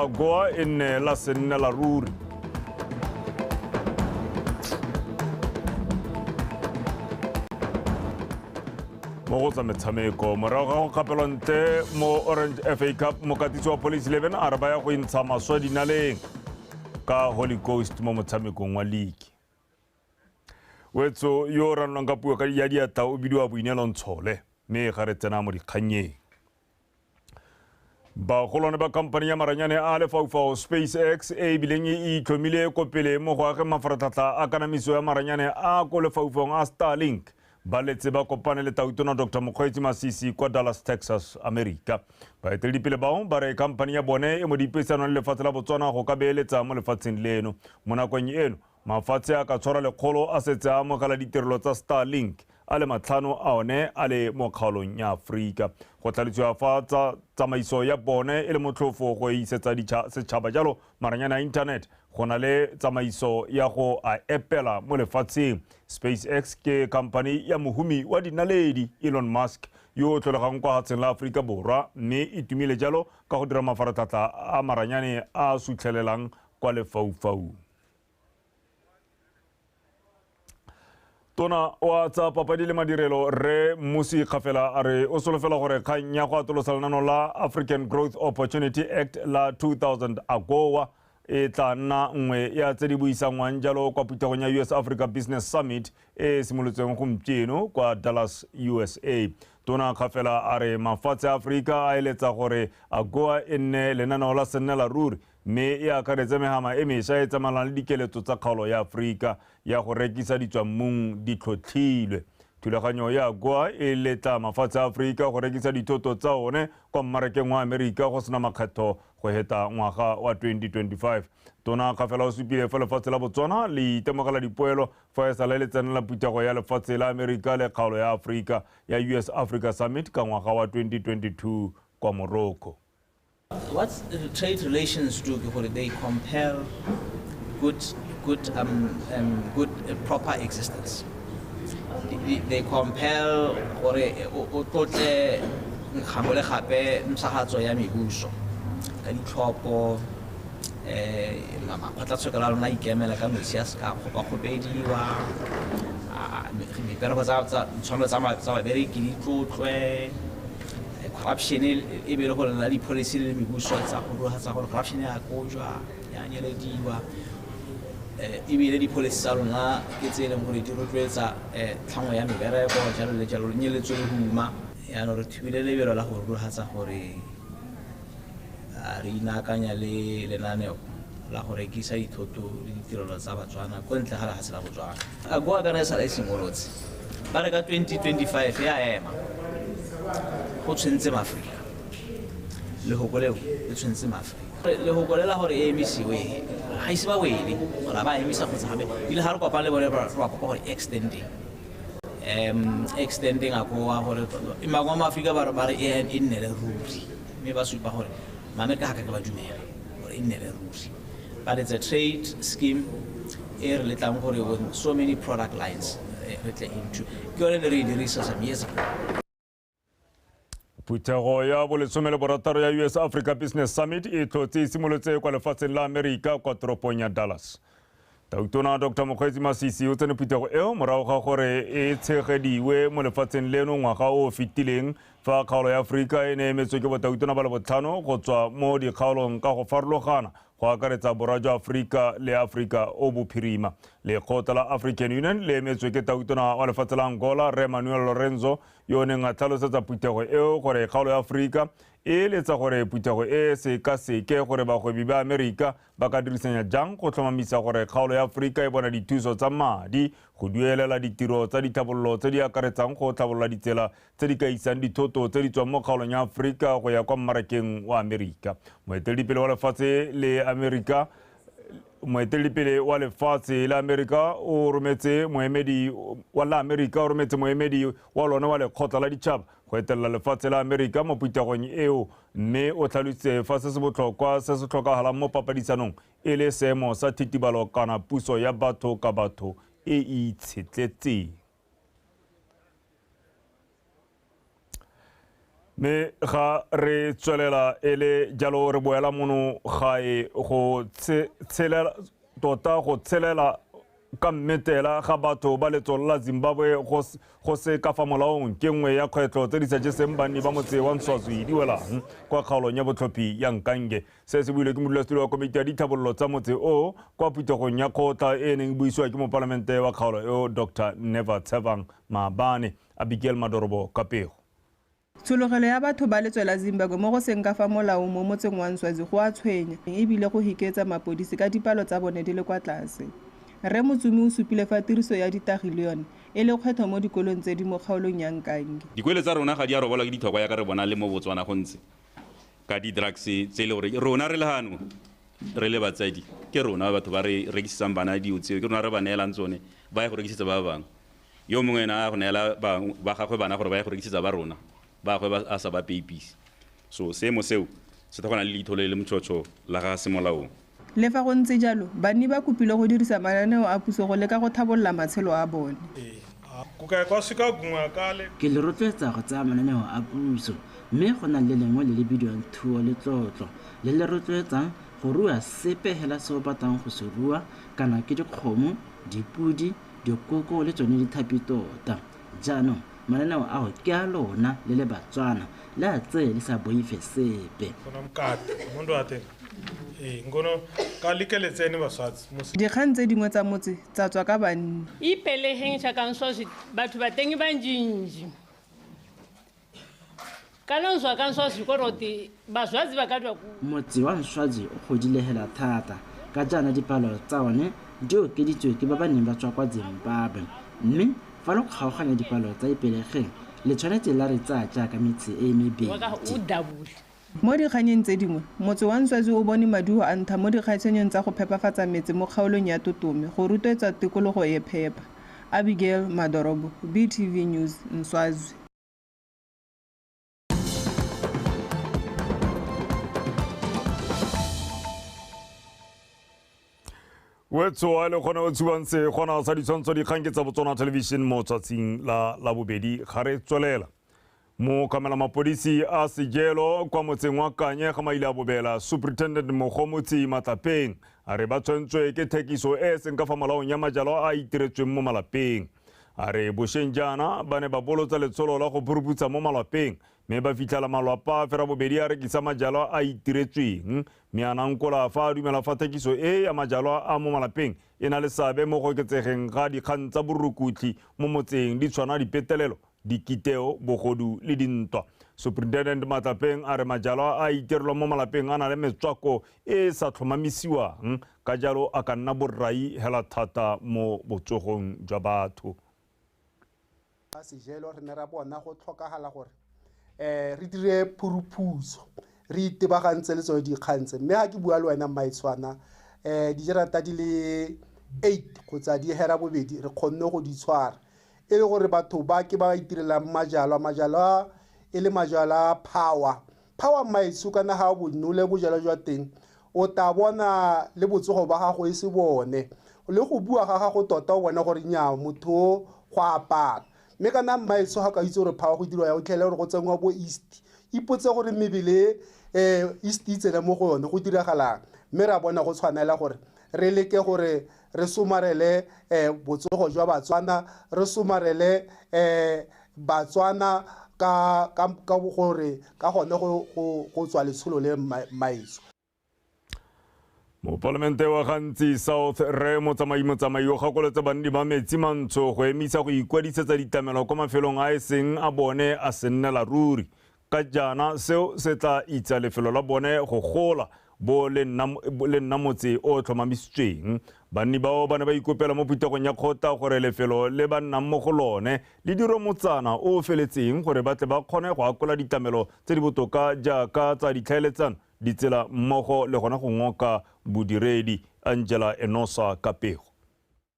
AGOA e nne la sennela ruri. Mo go tsa metshameko, morago ga go kgapelwa ntle mo Orange FA Cup, mokatisi wa Police 11 a re ba ya go intsha maswe dinaleng ka Holy Ghost mo motshamekong wa league. Wetso yo o ranolwang ka puo ya diatla o bidiwa Boineelo Ntshole, mme ga re tsena mo dikgannyeng. Bagolwane ba khamphani ya maranyane a lefaufau SpaceX e e bileng e itlhomile ko pele mo go ageng mafaratlhatlha a kanamiso ya maranyane a ko lefaufaung a Starlink ba letse ba kopane le tautona Dr Mokgweetsi Masisi kwa Dallas, Texas, Amerika. Baeteledipele bao ba re khamphani ya bone e mo dipuisanong le lefatshe la Botswana go ka beeletsa mo lefatsheng leno. Mo nakong eno, mafatshe a ka tshwara lekgolo a setse a amogela ditirelo tsa Starlink, a le matlhano a one a le mo kgaolong ya Aforika. Go tlhalosiwa fa tsa tsamaiso ya bone e le motlhofo go isetsa setšhaba jalo maranyane a internet go na le tsamaiso ya go a epela mo lefatsheng. SpaceX ke khamphani ya mohumi wa dinaledi Elon Musk yo o tlholegang kwa hatsheng la Aforika Borwa, mme e tumile jalo ka go dira mafaratlhatlha a maranyane a sutlhelelang kwa lefaufaung. Tona wa tsa papadi le madirelo Rre Mmusi Kgafela a re o solofela gore kgang ya go atolosa lenano la African Growth Opportunity Act la 2000 AGOA e tla nna nngwe ya tse di buisanngwang jalo kwa phuthegong ya US Africa Business Summit e e simolotsweng gompieno kwa Dallas, USA. Tona Kgafela a re mafatshe a Aforika a eletsa gore AGOA e nne lenaneo la sennela ruri, mme e akaretse mehama e mešwa e tsamaelanang le dikeletso tsa kgaolo ya Aforika ya go rekisa ditswammung di tlhotlhilwe. Thulaganyo ya AGOA e letla mafatshe a Aforika go rekisa dithoto tsa one kwa mmarakeng wa Amerika go sena makgetho go heta ngwaga wa 2025. Tona Kgafela o supile fa lefatshe la Botswana le itemogela dipoelo fa e sale le tsenela phuthego ya lefatshe la Amerika le kgaolo ya Aforika ya US Africa Summit ka ngwaga wa 2022 kwa Morocco. What trade relations do ke gore they compel good proper existence. They compel gore o tlotle gangwe le gape ntšhafatso ya mebuso ka ditlhopho, makgotlatshekelo a lona a ikemela ka nosi a se ka kgopakgopediwa, mebereko tsa ditshwanelo tsa babereki di tlotlwe, corruption e be le gore la di-policy le mebuso tsa go rulagatsa gore corruption ya kojwa ya nyelediwa, ebile di-policy tsa lona ke tse e leng gore di rotloetsa tlhango ya mebereko jalo le jalo, nyeletso le huma. Yaanong re thubile lebelo la go rulagatsa gore re inaakanya le lenaneo la go rekisa dithoto le ditirelo tsa Batswana ko ntle ga lefatshe la Botswana. AGOA kana e sala e simolotse ba re ka 2025 ya ema, go tshwentse maAforika, lehoko leo le tshwentse maAforika. Lehoko le la gore e emisiwe ga ise ba wele gore ba emisa kgotsa gape ebile ga re kopana le bone re ba kopa gore extending AGOA gore mangwe a maAforika ba re e nnele ruri, mme ba supa gore maAmerika ga ka ke ba dumela gore e nnele ruri. But it's a trade scheme e re letlang gore with so many product lines re tle into ke yone ne re e dirisa some years ago. Phuthego ya bolesome le borataro ya US Africa Business Summit e tlhotse e simolotse kwa lefatsheng la Amerika kwa toropong ya Dallas. Tautona Dr Mokgweetsi Masisi o tsene phuthego eo morago ga gore e tshegediwe mo lefatsheng leno ngwaga o o fetileng fa kgaolo ya Aforika e ne emetswe ke botautona ba le botlhano go tswa mo dikgaolong ka go farologana go akaretsa borwa jwa Aforika le Aforika o bophirima. Lekgotla la African Union le emetswe ke tautona wa lefatshe la Angola Rre Manuel Lorenzo yo o neng a tlhalosetsa phuthego eo gore kgaolo ya Aforika e eletsa gore phuthego e sekaseke gore bagwebi ba Amerika ba ka dirisanya jang go tlhomamisa gore kgaolo ya Aforika e bona dithuso tsa madi go duelela ditiro tsa ditlhabololo tse di akaretsang go tlhabolola ditsela tse di ka isang dithoto tse di tswang mo kgaolong ya Aforika go ya kwa mmarakeng wa Amerika. Moeteledipele wa lefatshe le Amerika Moeteledipele wa lefatshe la Amerika o rometse moemedi wa la Amerika o rometse moemedi wa lone wa lekgotla la ditšhaba go etelela lefatshe la Amerika mo phuthegong eo, mme o tlhalositse fa se se botlhokwa se se tlhokagalang mo papadisanong e le seemo sa thitibalo kana puso ya batho ka batho e e itshetletseng. Mme ga re tswelela e le jalo re boela mono gae go tshelela tota go tshelela ka mmetela ga batho ba letsolo la Zimbabwe go se ka fa molaong ke nngwe ya kgwetlho tse di sa jeseng banni ba motse wa Nswazwi di welang kwa kgaolong ya botlhophi ya Nkange. Se se builwe ke modulasetulo wa komiti ya ditlhabololo tsa motse o kwa phuthegong ya kgotla e neng e buisiwa ke mopalamente wa kgaolo eo Dr Never Tsebang maabane. Abigail Madorobo ka pego. Tshologelo ya batho ba letswe la Zimbabwe mo go seng ka fa molaong mo motseng wa Nswazi go a tshwenya ebile go hiketsa mapodisi ka dipalo tsa bone di le kwa tlase. Rre Motsumi o supile fa tiriso ya ditagi le yone e le kgwetlho mo dikolong tse di mo kgaolong ya Nkange. Dikwele tsa rona ga di a robalwa ke ditlhokwa ya ka re bona le mo Botswana go ntse ka di-drugs tse e le gore rona re le gano re le batsadi ke rona batho ba re rekisetsang bana dilo tseo, ke rona re ba neelang tsone ba ye go rekisetsa ba bangwe. Yo mongwe ena a go neela ba gagwe bana gore ba ye go rekisetsa ba rona ba gagwe ba a sa ba peipise. So seemo seo se tlhokana le leitlho le le motšhotšho la ga semolaong. Le fa go ntse jalo, banni ba kopile go dirisa mananeo a puso go leka go tlhabolola matshelo a bone. Ke le rotloetsa go tsaya mananeo a puso, mme go na le lengwe le le bidiwang Thuo le Tlotlo, le le rotloetsang go rua sepe hela se o batlang go se rua, kana ke dikgomo, dipodi, dikoko le tsone dithapi tota. Jaanong mananeo ao ke a lona le le Batswana, le a tseye le sa boife sepe. Dikgang tse dingwe tsa motse tsa tswa ka banni. Ipelegeng jaaka Nswazi, batho ba teng ba ntšintši. Kana Nswa ka Nswazi kore Baswazi ba ka tswa ko. Motse wa Nswazi o godile hela thata ka jaana dipalo tsa one di okeditswe ke ba ba neng ba tswa kwa Zimbabwe, mme fa lo kgaoganya dipalo tsa Ipelegeng le tshwanetse la re tsaya jaaka metse e mebedi. Mo dikganyeng tse dingwe, motse wa Nswazi o bone maduo a ntha mo dikgaisanyong tsa go phepafatsa metse mo kgaolong ya Totome go rotloetsa tikologo e phepa. Abigail Madorobo, BTV News, Nswazi. Wetso le gone o tshuwang se gona sa ditshwantsho dikgang ke tsa Botswana Television mo tsatsing la Labobedi ga re tswelela. Mookamela mapodisi a Sejelo kwa motseng wa Kanye ga maile a bobela Superintendent Mogomotsi Matlapeng a re ba tshwentswe ke thekiso e seng ka fa molaong ya majalwa a itiretsweng mo malapeng. A re bošeng jaana ba ne ba bolotsa letsholo la go phuruputsa mo malapeng mme ba fitlhela malwapa a fera bobedi a rekisa majalwa a itiretsweng, mme a nankola fa a dumela fa thekiso e ya majalwa a mo malapeng e na le seabe mo go oketsegeng ga dikgang tsa borukutlhi mo motseng di tshwana dipetelelo, dikiteo, bogodu le dintwa. Superintendent Matlapeng a re majalwa a itirelwang mo malapeng a na le metswako e e sa tlhomamisiwang, ka jalo a ka nna borai hela thata mo botsogong jwa batho. Sejelo re ne ra bona go tlhokagala gore re dire phuruphuso re itebagantse le tsone dikgang tse, mme ga ke bua le wena mmaetshwana dijarata di le 8 kgotsa di hera bobedi re kgonne go di tshwara, e le gore batho ba ke ba itirelang majalwa, majalwa e le majalwa a power. Power mmaetsho kana ga o bonole bojalwa jwa teng o tla bona le botsogo ba gago e se bone, le go bua ga gago tota o bona gore nnyaa motho go apara. Mme kana mmaetsho ga ka itse gore power go dirwa ya o tlhele gore go tsenngwa bo east, ipotse gore mebele east e tsena mo go yone go diragalang. Mme ra bona go tshwanela gore re leke gore re somarele botsogo jwa Batswana, re somarele Batswana ka gore ka gone go tswa letsholo le mmaetsho. Mopalamente wa Gantsi South Rre Motsamai Motsamai o gakolotse banni ba metsi mantsho go emisa go ikwadisetsa ditlamelo kwa mafelong a e seng a bone a sennela ruri, ka jaana seo se tla itsa lefelo la bone go gola bo le nna motse o tlhomamisitsweng. Banni bao ba ne ba ikopela mo phuthegong ya kgotla gore lefelo le ba nnang mo go lone le dirwe motsana o o feletseng gore ba tle ba kgone go akola ditlamelo tse di botoka jaaka tsa ditlhaeletsano, ditsela mmogo le gona go ngoka bodiredi. Angela Enosa ka pego.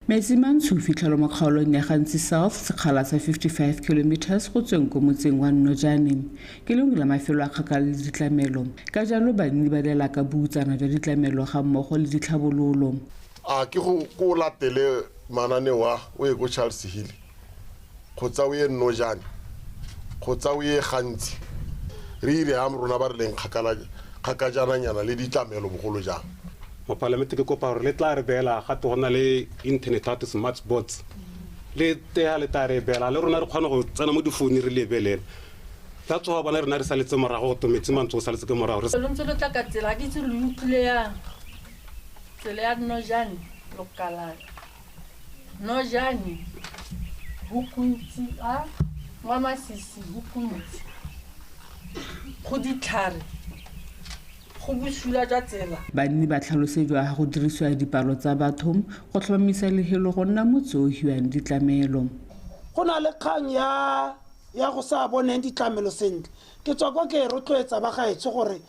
Metsi mantsho fitlhelwa mo kgaolong ya Gantsi South sekgala sa 55 km go tsweng ko motseng wa Nnojane. Ke lengwe la mafelo a kgakala le ditlamelo, ka jalo banni ba lela ka boutsana jwa ditlamelo ga mmogo le ditlhabololo. A ke go ko latele mananeo a o ye ko Charles Hill kgotsa o ye Nnojane kgotsa o ye Gantsi, Re ire yang rona ba re leng kgakajananyana le ditlamelo bogolo jang. Mopalamente ke kopa gore le tla re beela gape go na le internet gape smart boards le tea le tla re beela le rona re kgone go tsena mo difounung re lebelele. Tla tsoga bona rena re saletse morago go Metsi Mantsho o saletse ke morago. Lo ntse lo tla ka tsela ke itse lo utlwile yang tsela ya Nojane Lokalala Nojane Hukuntsi a Ngwamasisi Hukuntsi go ditlhare go bosula jwa tsela. Banni ba tlhalosediwa ga go dirisiwa dipalo tsa batho go tlhomamisa lehelo go nna motse o hiwang ditlamelo. Go na le kgang ya go sa boneng ditlamelo sentle. Ke tswa kwa ke rotloetsa ba gaetsho gore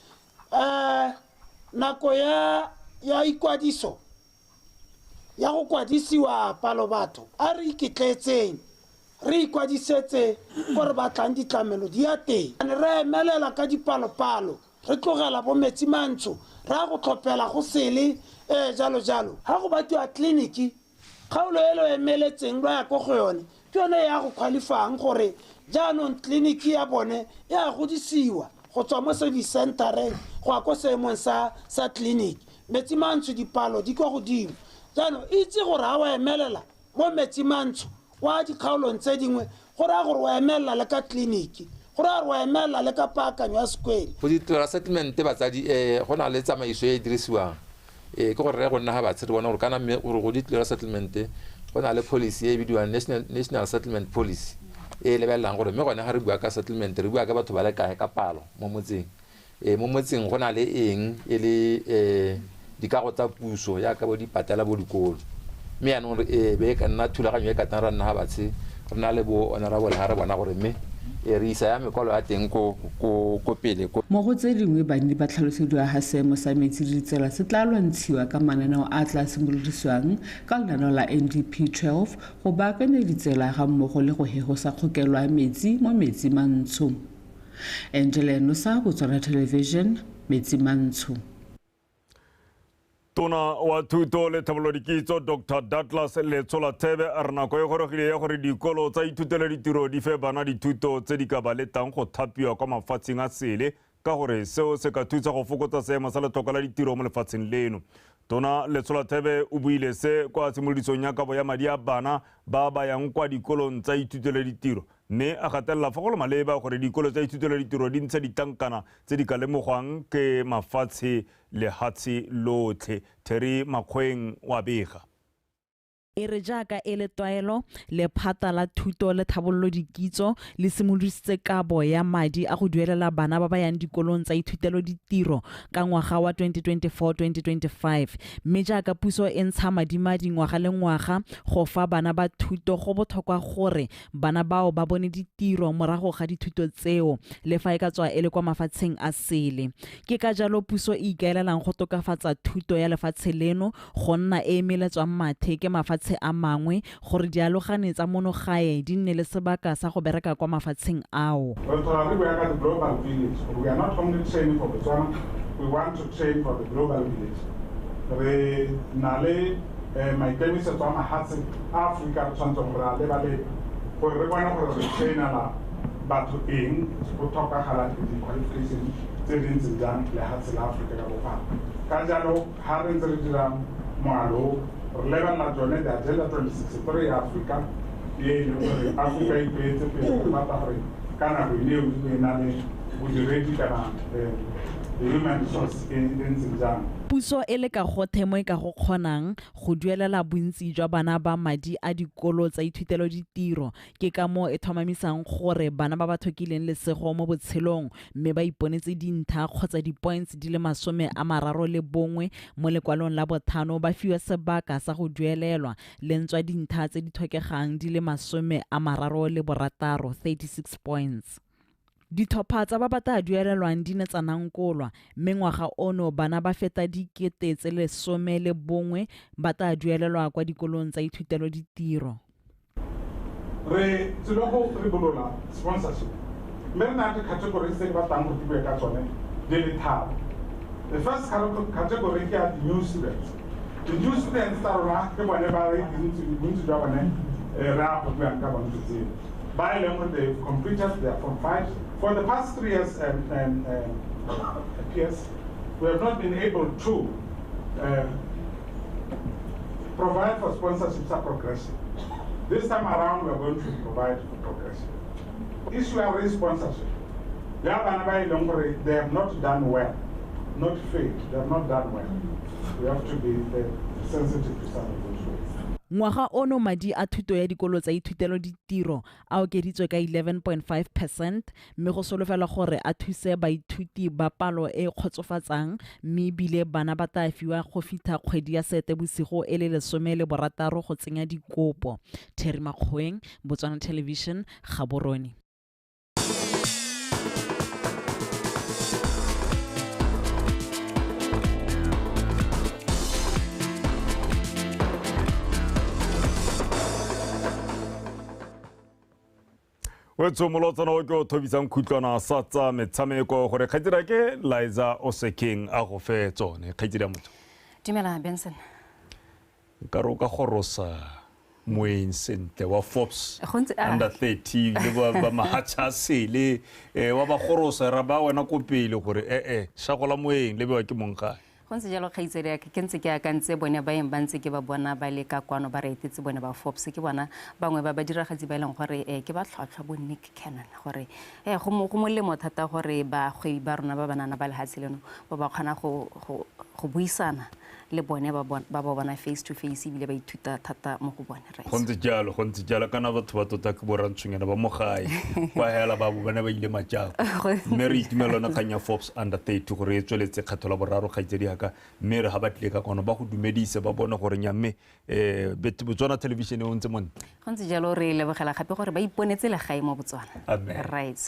nako ya ikwadiso ya go kwadisiwa palo batho a re iketletseng re ikwadisetse gore batlang ditlamelo di ya teng. Re emelela ka dipalopalo re tlogela bo Metsi Mantsho re a go tlhophela go sele jalo jalo. Ha go batiwa tleliniki kgaolo e lo emeletseng lwa ya ko go yone ke yone ya go qualifyang gore jaanong tleliniki ya bone e a godisiwa go tswa mo service centereng go ya ko seemong sa tleliniki. Metsi Mantsho dipalo di kwa godimo jaanong itse gore ha wa emelela mo Metsi Mantsho wa dikgaolong tse dingwe go raya gore wa emelela le ka tleliniki, go raya gore wa emelela le ka paakanyo ya sekwele. Go ditirelo settlement batsadi go na le tsamaiso e e dirisiwang ke gore re go nna ga batshe re bona gore kana mme gore go ditirelo settlement go na le policy e bidiwang National Settlement Policy e lebelelang gore mme gone ga re bua ka settlement re bua ka batho ba le kae ka palo mo motseng. Mo motseng go na le eng e le dikago tsa puso yaka bo dipatela bo dikolo. Mme yaanong be e ka nna thulaganyo e ka tang ra nna ga batshe re na le bo honorable ga re bona gore mme re isa ya mekwalo ya teng ko pele. Mo go tse dingwe banni ba tlhalosediwa ga seemo sa metsi le ditsela se tla lwantshiwa ka mananeo a tla simolodisiwang ka lenaneo la NDP 12 go baakanya ditsela ga mmogo le go hegosa kgokelo ya metsi mo Metsi Mantsho. Angela Nosa, Botswana Television, Metsi Mantsho. Tona wa thuto le tlhabololo dikitso Dr. Douglas Letsholathebe a re nako e gorogile ya gore dikolo tsa ithutelo ditiro di fe bana dithuto tse di ka ba letang go thapiwa kwa mafatsheng a sele ka gore seo se ka thusa go fokotsa seemo sa letlhoko la ditiro mo lefatsheng leno. Tona Letsholathebe o buile se kwa tshimolodisong ya kabo ya madi a bana ba ba yang kwa dikolong tsa ithutelo ditiro mme a gatelela fa go le maleba gore dikolo tsa ithutelo ditiro di ntshe ditlankana tse di ka lemogwang ke mafatshe lehatshe lotlhe. Terry Makgoeng wa bega. E re jaaka e le tlwaelo, lephata la thuto le tlhabololo dikitso le simolodisitse kabo ya madi a go duelela bana ba ba yang dikolong tsa ithutelo ditiro ka ngwaga wa 2024-2025. Mme jaaka puso e ntsha madimadi ngwaga le ngwaga go fa bana ba thuto, go botlhokwa gore bana bao ba bone ditiro morago ga dithuto tseo le fa e ka tswa e le kwa mafatsheng a sele. Ke ka jalo puso e ikaelelang go tokafatsa thuto ya lefatshe leno go nna e emeletswang mathe ke mafatshe a mangwe gore dialogane tsa mono gae di nne le sebaka sa go bereka kwa mafatsheng ao. We are the global village. We are not only training for Botswana, we want to train for the global village. Re na le maikemisetso a mahatshe a Afrika re tshwanetse gore a lebalebe gore re bone gore re trainela batho eng, go tlhokagala di-qualification tse di ntseng jang lehatshe la Afrika ka bophara. Ka jalo ha re ntse re dira moalo re lebelela tsone the Agenda 2063 ya Afrika e leng gore Afrika e ipeetse pele re batla gore ka nako eo e na le bodiredi kana the human resource e ntseng jang. Puso e leka gothe mo e ka go kgonang go duelela bontsi jwa bana ba madi a dikolo tsa ithutelo ditiro. Ke ka moo e tlhomamisang gore bana ba ba tlhokileng lesego mo botshelong mme ba iponetse dintlha kgotsa di-points di le 31 mo lekwalong la botlhano ba fiwa sebaka sa go duelelwa le ntswa dintlha tse di tlhokegang di le 36, 36 points. Ditlhopha tsa ba ba tla duelelwang di ne tsa nankolwa mme ngwaga ono bana ba feta 11,000 ba tla duelelwa kwa dikolong tsa ithutelo ditiro. Re tsile go ribolola sponsorship mme re na le categories tse ke batlang go di bue ka tsone di le tharo. The first category ke ya the new students. The new students tsa rona ke bone ba re bontsi jwa bone re a go buang ka bone tseo. Ba e leng gore they've completed their form 5 For the past 3 years, PS, we have not been able to provide for sponsorships of progression. This time around, we are going to provide for progression. Issue of sponsorship. They have not done well, not failed, they have not done well. We have to be sensitive to some of those ways. Ngwaga ono madi a thuto ya dikolo tsa ithutelo ditiro a okeditswe ka 11.5% mme go solofela gore a thuse baithuti ba palo e kgotsofatsang mme ebile bana ba tla fiwa go fitlha kgwedi ya Seetebosigo e le 16 go tsenya dikopo. Terry Makgoeng, Botswana Television, Gaborone. Wetso molotsana o ke o thobisang khutlwana sa tsa metshameko gore kgaitsedi ke Liza Osekeng a go fe tsone. Kgaitsedi ya motho. Dumela Benson. Nka re o ka gorosa moeng sentle wa Forbes under 30 le ba mahatsha sele wa ba gorosa ra ba wena ko pele gore shagola moeng le bewa ke monggae. Go ntse jalo kgaitsedi ya ke ntse ke akantse bone ba eng ba ntse ke ba bona ba le ka kwano ba re etetse bone ba Forbes ke bona bangwe ba badiragatsi ba e leng gore ke ba tlhwatlhwa bo Nick Cannon gore go molemo thata gore bagwebi ba rona ba banana ba lehatshe leno ba ba kgona go buisana le bone ba ba bona face to face ebile ba ithuta thata mo go bone. Go ntse jalo kana batho ba tota ke borantshonyana ba mo gae kwa hela ba bone ba ile majako mme re itumelana kgang ya Forbes under 30 gore e tsweletse kgetho la boraro kgaitsedi ya ka mme re ha ba tlile ka kono ba go dumedise ba bone gore nya mme Botswana Television e ntse montle. Go ntse jalo re lebogela gape gore ba iponetse legae mo Botswana. Right.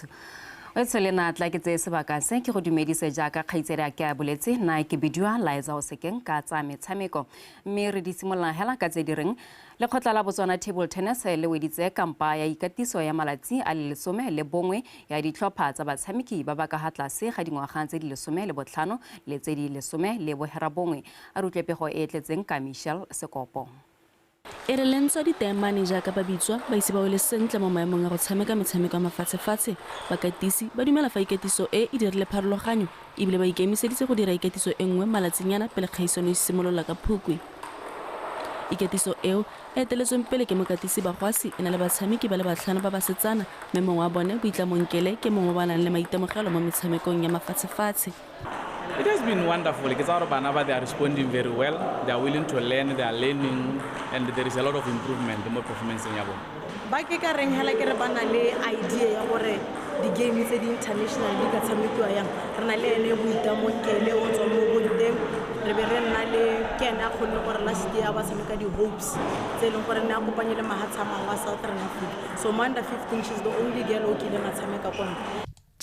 O tshole na tla ke tseye sebaka se ke go dumedise jaaka kgaitsedi a ke a boletse nna ke bidiwa Liza Osekeng ka tsa metshameko mme re di simolola hela ka tse di reng lekgotla la Botswana Table Tennis le weditse kampa ya ikatiso ya malatsi a le 11 ya ditlhopha tsa batshameki ba ba ka ha tlase ga dingwaga tse di 15 le tse di 19 a re utlwe pego e tletseng ka Michelle Sekopo. E re lentswa ditaemane jaaka ba bitswa ba ise ba wele sentle mo maemong a go tshameka metshameko ya mafatshefatshe. Bakatisi ba dumela fa ikatiso e e dirile pharologanyo ebile ba ikemiseditse go dira ikatiso e nngwe malatsinyana pele kgaisano e simolola ka Phukwi. Ikatiso eo e eteletsweng pele ke mokatisi Bagwasi e na le batshameki ba le 5 ba basetsana mme mongwe wa bone Boitlamonkele ke mongwe ba nang le maitemogelo mo metshamekong ya mafatshefatshe. It has been wonderful. They are responding very well. They are willing to learn, they are learning, and there is a lot of improvement, more performance in Yabo. Ba ke ka reng hela ke re ba na le idea ya gore di-game tse di international di ka tshamekiwa yang. Re na le ene Boitamonkele o tswa mo Bonteng, re be re nna le ke ene a kgonne gore last year ba tshameka di-hopes tse e leng gore ne a kopanye le mahatshe a mangwe a Southern Africa. So mo under 15 she's the only girl o kileng a tshameka kone.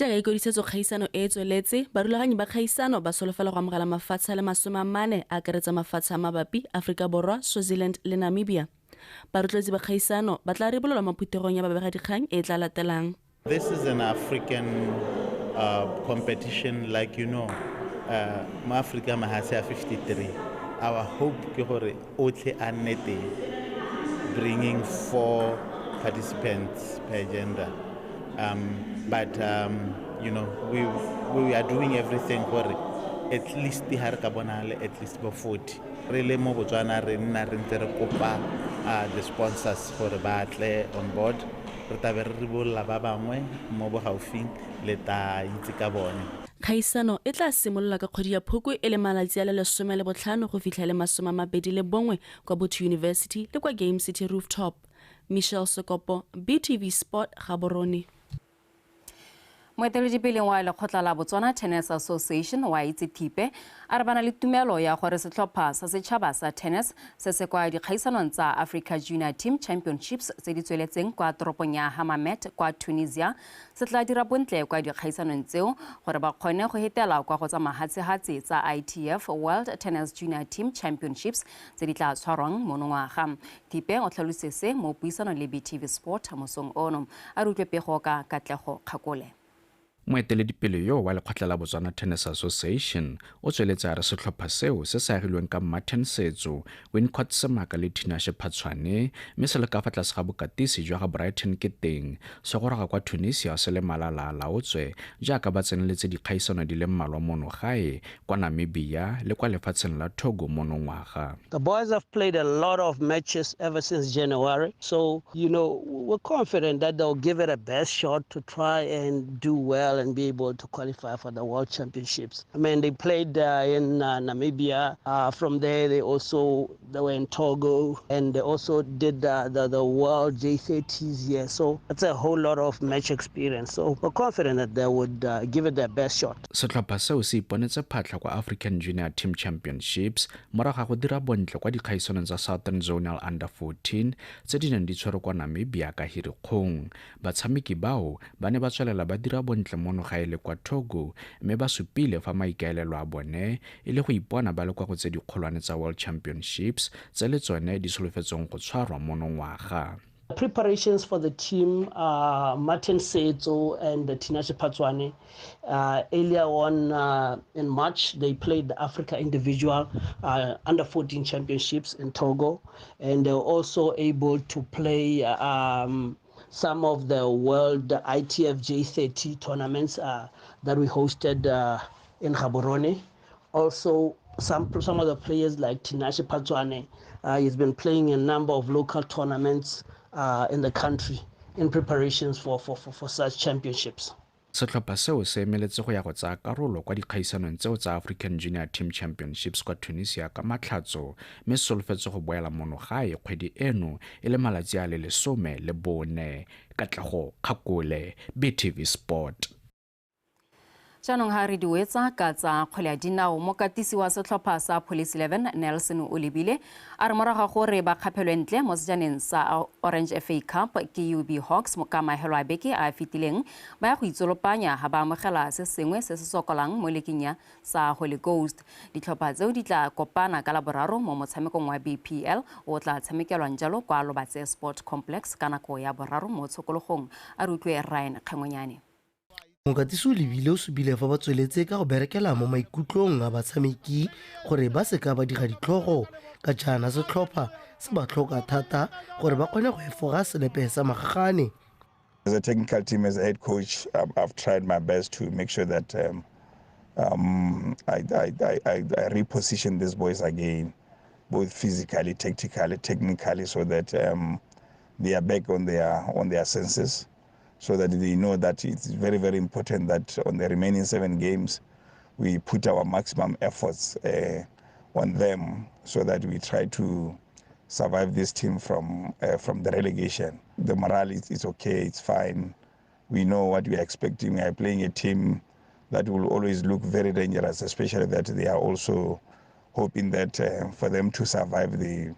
Jaaka ikwadisetso kgaisano e tsweletse, barulaganyi ba kgaisano ba solofela go amogela mafatshe a le 40 a akaretsa mafatshe a mabapi Aforika Borwa, Swaziland le Namibia. Barotloetsi ba kgaisano ba tla ribololwa mo phuthegong ya babegadikgang e tla latelang. This is an African competition, like you know, mo Africa mahatshe a 53. Our hope ke gore otlhe a nne teng, bringing 4 participants per gender. But you know, we are doing everything for at least ha re ka bonale at least bo 40. Re le mo Botswana re nna re ntse re kopa the sponsors gore ba tle on board. Re tla be re ribolla ba bangwe mo bogaufing le ta itse ka bone. Kgaisano e tla simolola ka kgwedi ya Phukwi e le malatsi a le 15 go fitlha le 21 kwa Botho University le kwa Game City Rooftop. Michelle Sekopo, BTV Sport, Gaborone. Moeteledipeleng wa lekgotla la Botswana Tennis Association wa itse Thipe a re bana le tumelo ya gore setlhopha sa setšhaba sa tennis se se kwa dikgaisanong tsa Africa Junior Team Championships tse di tsweletseng kwa toropong ya Hammamet kwa Tunisia se tla dira bontle kwa dikgaisanong tseo gore ba kgone go hetela kwa go tsa mahatshehatshe tsa ITF World Tennis Junior Team Championships tse di tla tshwarwang monongwaga. Thipe o tlhalositse se mo puisanong le BTV Sport mosong ono. A re utlwe pego ka Katlego Kgakole. Moeteledipele yo wa lekgotla la Botswana Tennis Association o tsweletse a re setlhopha seo se se agilweng ka Martin Setso, Wincott Semaka le Tinashe Phatshwane mme se le ka fa tlase ga bokatisi jwa ga Brighton Keteng se goroga kwa Tunisia se le malala a laotswe jaaka ba tseneletse dikgaisano di le mmalwa mono gae kwa Namibia le kwa lefatsheng la Togo monongwaga. The boys have played a lot of matches ever since January. So, we're confident that they'll give it a best shot to try and do well and be able to qualify for the World Championships. I mean, they played in Namibia. From there, they were in Togo, and they also did the World J30s here. So that's a whole lot of match experience. So we're confident that they would give it their best shot. Setlhopha seo se iponetse phatlha kwa African Junior Team Championships morago ga go dira bontle kwa dikgaisanong tsa Southern Zonal Under 14 tse di neng di tshwerwe kwa Namibia ka Hirikgong. Batshameki bao ba ne ba tswelela ba dira bontle mono gae le kwa Togo mme ba supile fa maikaelelo a bone e le go ipona ba le kwa go tse dikgolwane tsa World Championships tse le tsone di solofetsweng go tshwarwa monongwaga. Preparations for the team, Martin Setso and Tinashe Phatshwane, earlier on in March, they played the Africa Individual Under 14 Championships in Togo, and they were also able to play some of the World ITF J30 tournaments that we hosted in Gaborone. Also, some of the players like Tinashe Phatshwane, he's been playing a number of local tournaments in the country in preparations for such championships. Setlhopha seo se emeletse go ya go tsaya karolo kwa dikgaisanong tseo tsa African Junior Team Championships kwa Tunisia ka Matlhatso mme se solofetse go boela mono gae kgwedi eno e le malatsi a le 14. Katlego Kgakole, BTV Sport. Jaanong ha re diwetsa ka tsa kgwele ya dinao, mokatisi wa setlhopha sa Police 11 Nelson Olebile a re morago ga gore ba kgaphelwe ntle mo sejaneng sa Orange FA Cup ke UB Hawks ka mahelo a beke a fetileng ba ya go itsolopanya ha ba amogela se sengwe se se sokolang mo leking ya sa Holy Ghost. Ditlhopha tseo di tla kopana ka Laboraro mo motshamekong wa BPL o tla tshamekelwang jalo kwa Lobatse Sport Complex ka nako ya 3 mo tshokologong. A re utlwe Ryan Kgengwenyane. Mokatisi o lebile o supile fa ba tsweletse ka go berekela mo maikutlong a batshameki gore ba seka ba dira ditlhogo ka jaana setlhopha se ba tlhoka thata gore ba kgone go efoga selepe sa magagane. As a technical team, as a head coach, I've tried my best to make sure that I reposition these boys again, both physically, tactically, technically, so that they are back on their senses, so that they know that it's very, very important that on the remaining 7 games, we put our maximum efforts on them, so that we try to survive this team from the relegation. The morale is okay, it's fine. We know what we are expecting. We are playing a team that will always look very dangerous, especially that they are also hoping that for them to survive, they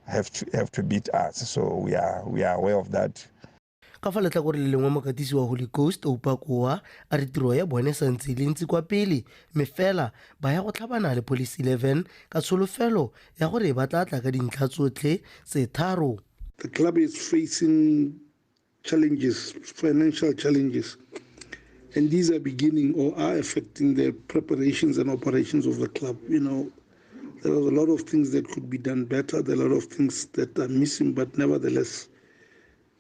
have to beat us. So we are aware of that. Ka fa letlhakore le lengwe mokatisi wa Holy Ghost Oupa Koa a re tiro ya bone santse le ntse kwa pele mme fela ba ya go tlhabana le Police 11 ka tsholofelo ya gore ba tla tla ka dintlha tsotlhe tse 3. The club is facing challenges, financial challenges, and these are beginning or are affecting the preparations and operations of the club. You know, there are a lot of things that could be done better, there are a lot of things that are missing, but nevertheless,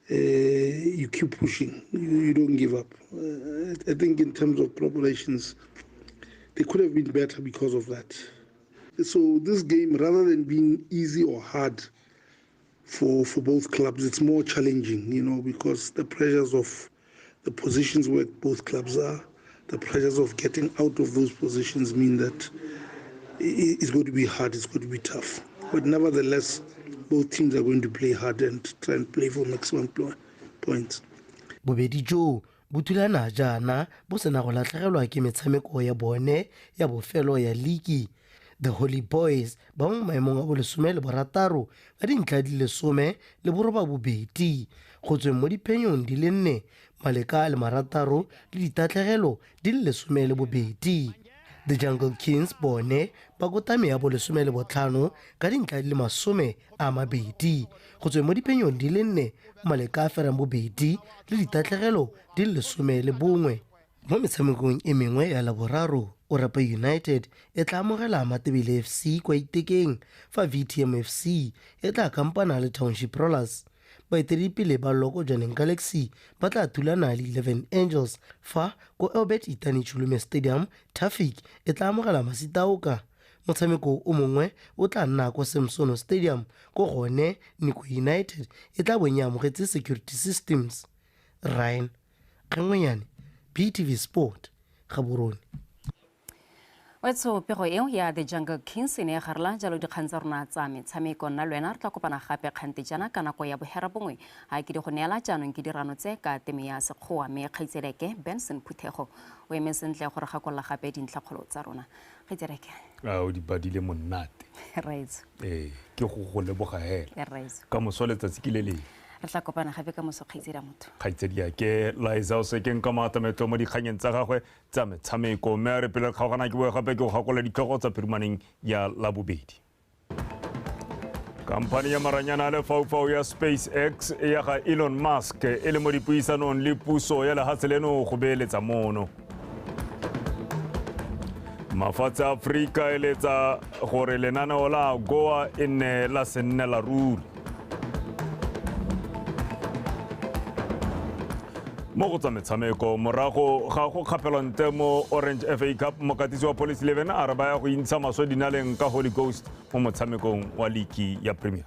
you keep pushing, you don't give up. I think in terms of preparations, they could have been better because of that. So this game, rather than being easy or hard for both clubs, it's more challenging, you know, because the pressures of the positions where both clubs are, the pressures of getting out of those positions mean that it's going to be hard, it's going to be tough. But nevertheless, both teams are going to play hard and try and play for maximum points. Bobedi jo bo thulana jaana bo sena go latlhegelwa ke metshameko ya bone ya bofelo ya liki. The Holy Boys ba mo maemong a bo 16 ka dintlha di le 18 go tsweng mo diphenyong di le 4 maleka le 6 le ditatlhegelo di le 12. The Jungle Kings bone ba kotame ya bo 15 ka dintlha di le 20 go tsweng mo diphenyong di le 4 maleka a ferang bobedi le ditatlhegelo di le 11. Mo metshamekong e mengwe ya Laboraro, Orapa United e tla amogela Matebele FC kwa Itekeng, fa VTM FC e tla kampana le Township Rollers. Baeteledipele ba Loko Jwaneng Galaxy ba tla thulana le 11 Angels, fa ko Albert Itani Chulume Stadium Tafic e tla amogela Masitaoka. Motshameko o mongwe o tla nna ko Samsono Stadium, ko gone Nico United e tla bong e amogetse Security Systems. Ryan Kgengwenyane, BTV Sport, Gaborone. Wetso pego eo ya The Jungle Kings e ne e garela jalo dikgang tsa rona tsa metshameko. Nna le wena re tla kopana gape kgante jaana ka nako ya bohera bongwe. Ga ke di go neela jaanong ke dirano tse ka teme ya sekgowa, mme kgaitsedeke Benson Phuthego o eme sentle gore gakolola gape dintlhakgolo tsa rona. Kgaitsedeke, a o di badile monate. Raitso. Ee, ke go leboga hela. Raitso. Ka moso letsatsi ke le leng. Re tla kopana gape ka moso, kgaitsedi ya motho. Kgaitsedi ya ke Liza o sekeng ka maatametlo mo dikganyeng tsa gagwe tsa metshameko, mme a re pele kgaogana ke boe gape ke go gakola ditlhogo tsa phirimaneng ya Labobedi. Khamphane ya maranyana a lefaufau ya SpaceX ya ga Elon Musk e le mo dipuisanong le puso ya lehatshe leno go beeletsa mono. Mafatshe a Aforika eletsa gore lenaneo la AGOA e nne la se nnela ruri. Mo go tsa metshameko, morago ga go kgapelwa ntle mo Orange FA Cup, mokatisi wa Police 11 a re ba ya go intsha maswe dinaleng ka Holy Ghost mo motshamekong wa liki ya Premier.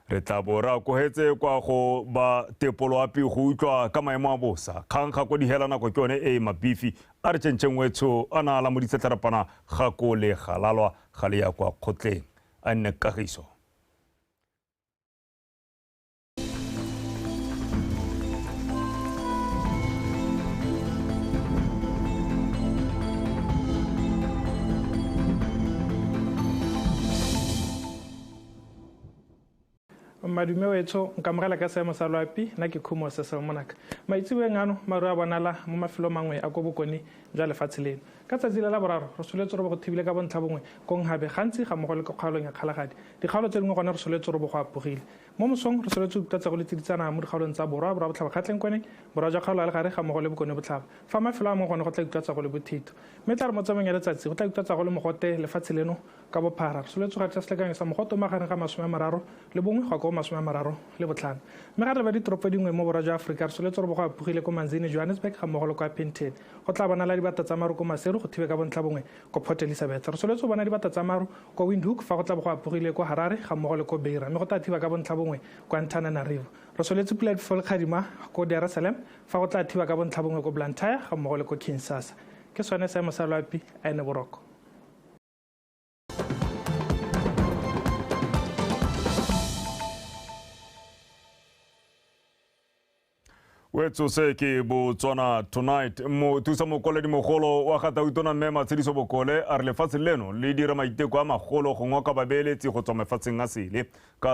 Re tla bo re akogetse kwa go ba tepoloapi go utlwa ka maemo a bosa. Kgang ga ko dihela nako ke yone e e mabifi, a re tšhentšheng wetsho a na la moditsetlharapana ga ko le galalwa ga le ya kwa kgotleng. A nne kagiso. Madume wetsho, nkamogela ka seemo sa loapi, nna ke Khumo Sesel Monaka. Maitseboeng ano maru a bonala mo mafelong mangwe a ko bokone jwa lefatshe leno. Ka tsatsi la Laboraro re soletse robo go thibile ka bontlha bongwe ko Nghabe, gantsi ga mmogo le ko kgaolong ya Kgalagadi. Dikgaolo tse dingwe gone re soletse robo go apogile. Mo mosong re soletse go utlwa go le tsiditsana mo dikgaolong tsa Borwa, Borwa Botlhaba, Kgatleng Kweneng, Borwa jwa kgaolo ya Legare ga mmogo le Bokone Botlhaba. Fa mafelo a mangwe gone go tla utlwa go le bothito. Mme tla re mo tsamaong ya letsatsi go tla utlwa go le mogote lefatshe leno ka bophara. Re soletse go gatsa selekanyo sa mogote mo magareng ga 31 go ya ko 35. Mme ga re ba ditoropo dingwe mo Borwa jwa Aforika re soletse robo go apogile ko Manzini, Johannesburg ga mmogo le kwa Pinton. Go tla bonala dibata tsa maru ko Maseru go thibe ka bontlha bongwe ko Port Elizabeth. Re soletse go bona dibata tsa maru ko Windhoek fa go tla bo go apogile ko Harare ga mmogo le ko Beira, mme go tla thiba ka bontlha bongwe kwa Antananarivo. Re soletse pula difo le kgadima ko Dar es Salaam fa go tla thiba ka bontlha bongwe ko Blantyre ga mmogo le ko Kinshasa. Ke sone seemo sa loapi a ene boroko. Wetso se ke Botswana Tonight. Mothusa mokwaledi mogolo wa ga Tautona mme Matshediso Bokole a re lefatshe leno le dira maiteko a magolo go ngoka babeeletsi go tswa mafatsheng a sele ka